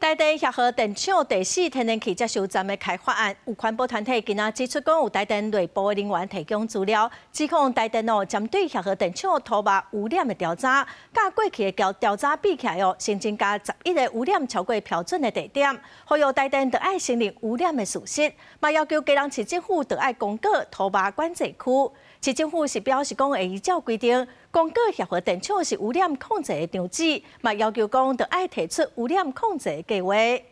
台電協和電廠第四天然氣接收站的開發案，有環保團體今仔指出講，有台電內部的人員提供資料，指控台電哦針對協和電廠土壩污染的調查，佮過去的調查比起來哦，新增加11個污染超過標準的地點，呼籲台電著愛承認污染的事實，嘛要求基隆市政府著愛公告土壩管制區。市政府是表示講會依照規定，公告協和電廠是污染控制的場址，嘛要求講著愛提出污染控制的計劃。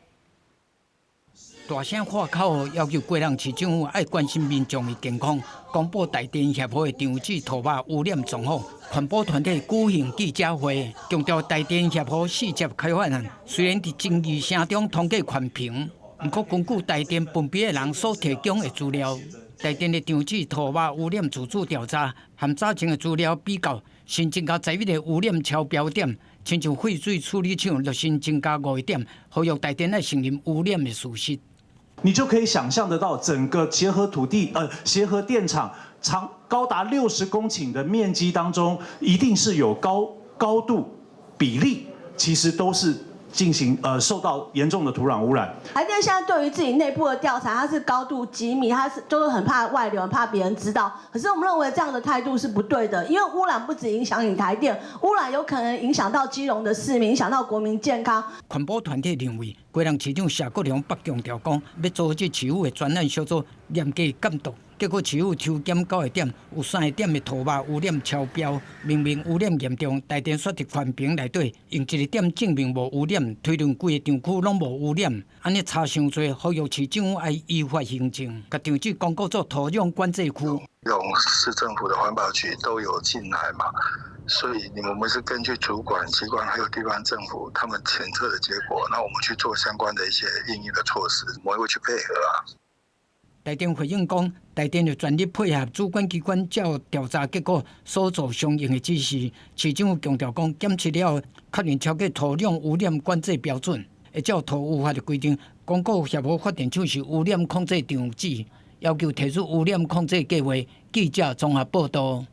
大聲喊口號，要求基隆市政府愛關心民眾的健康，公布台電協和的場址土壩污染狀況。環保團體舉行記者會，強調台電協和四接開發案雖然佇爭議聲中通過環評，毋過根據台電分別的人所提供的資料，台電的場址土壩污染自主調查和早前的資料比較，新增加11個污染超標點，親像廢水處理廠就新增加五個點，呼籲台電愛承認污染的事實。你就可以想象得到，整個協和土地，協和電廠長高達60公頃的面積當中，一定是有高度比例，其實都是進行受到嚴重的土壤污染。台電現在對於自己內部的調查，它是高度機密，它是就是很怕外流，很怕別人知道。可是我們認為這樣的態度是不對的，因為污染不止影響你台電，污染有可能影響到基隆的市民，影響到國民健康。環保團體認為，基隆市長謝國樑捌強調講，欲組織市府的專案小組嚴格監督，結果市府抽檢九個點，有三個點的土壩污染超標，明明污染嚴重，台電煞佇環評內底用一個點證明無污染，推論規个場區攏無污染，按呢差傷濟，呼籲市政府愛依法行政，共場址公告做土壤管制區。用市政府的環保局都有進來嘛，所以我們是根據主管機關還有地方政府他們檢測的結果，那我們去做相關的一些因應的措施，我們會去配合啊。台電回應講，台電會全力配合主管機關，照調查結果所做相應的指示。市政府強調講，檢測了後確認超過土壤污染管制標準，會照土污法的規定，公告協和發電廠是污染控制場址，要求提出污染控制計劃。記者綜合報道。